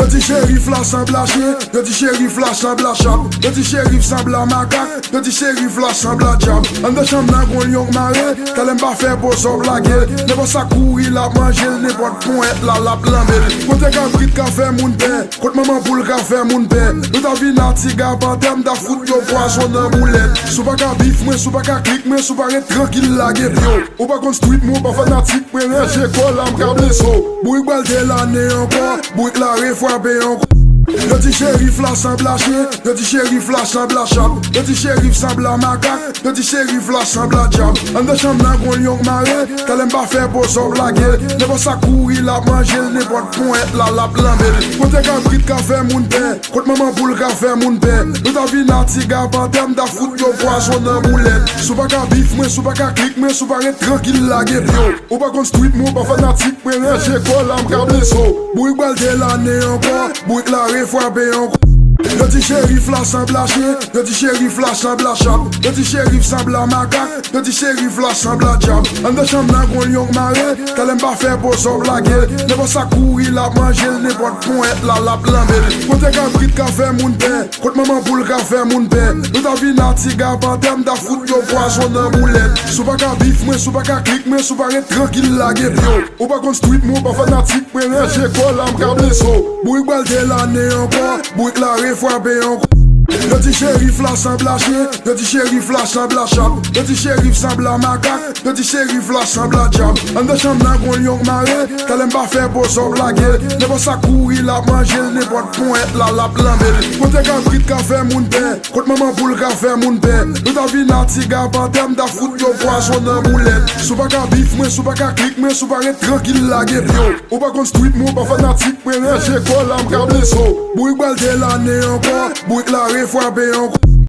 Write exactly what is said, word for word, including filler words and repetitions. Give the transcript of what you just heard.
Di Cherif la sanble a chen, yo di Cherif la sanble a chat, yo di Cherif sanble a makak, yo di Cherif la sanble a dyab. Anndan chanm nan gon lyon k mare, talè m pa fè pozòp lage l. Nenpòt sa k kouri l ap manje l, nenpòt ponyèt la l ap lanbe l. Kote kabrit ka fè moun pè, kot manman poul ka fè moun pè. Nou ta vin a ti ga pantè, m ta fout yo pwazon nan boulèt. Si w pa ka bif mwen, si w pa ka klik mwen, si w pa ret trankil lage pye w. Ou pa konn street mwen, ou pa fanatik mwen, ranje kò la m ka blese w. Bourik pral delane ankò, bourik la refrape ankò. Yo di Cherif la sanble a chen, yo di Cherif la sanble a chat, yo di Cherif sanble a makak, yo di Cherif la sanble a dyab. Anndan chanm nan gon lyon k mare, talè m pa fè pozòp lage l. Nenpòt sa k kouri l ap manje l, nenpòt ponyèt la l ap lanbe l. Kote kabrit ka fè moun pè, kot manman poul ka fè moun pè. Nou ta vin a ti ga pantè, m ta fout yo pwazon nan boulèt. Si w pa ka bif mwen, si w pa ka klik mwen, si w pa ret trankil lage pye w. Ou pa konn street mwen, ou pa fanatik mwen, ranje kò la m ka blese w. Bourik pral delane ankò, bourik la refrape ankò. Yo di Cherif la sanble a chen, yo di Cherif la sanble a chat, yo di Cherif sanble a makak, yo di Cherif la sanble a dyab. Anndan chanm nan gon lyon k mare, talè m pa fè pozòp lage l. Nenpòt sa k kouri l ap manje l, nenpòt ponyèt la l ap lanbe l. Kote kabrit ka fè moun pè, kot manman poul ka fè moun pè. Nou ta vin a ti ga pantè, m ta fout yo pwazon nan boulèt. Si w pa ka bif mwen, si w pa ka klik mwen, si w pa ret trankil lage pye w. Ou pa konn street mwen, ou pa fanatik mwen, ranje kò la m ka blese w. Bourik pral delane ankò, bourik la refrape ankò. Yo di Cherif la sanble a chen, yo di Cherif la sanble a chat, yo di Cherif sanble a makak, yo di Cherif la sanble a dyab. Anndan chanm nan gon lyon k mare, talè m pa fè pozòp lage l. Nenpòt sa k kouri l ap manje l, nenpòt ponyèt la l ap lanbe l. Kote kabrit ka fè moun pè, kot manman poul ka fè moun pè. Nou ta vin a ti ga pantè, m ta fout yo pwazon nan boulèt. Si w pa ka bif mwen, si w pa ka klik mwen, si w pa ret trankil lage pye w. Ou pa konn street mwen, ou pa fanatik mwen, ranje kò la m ka blese w. Bourik pral delane ankò, bourik la refrape ankò.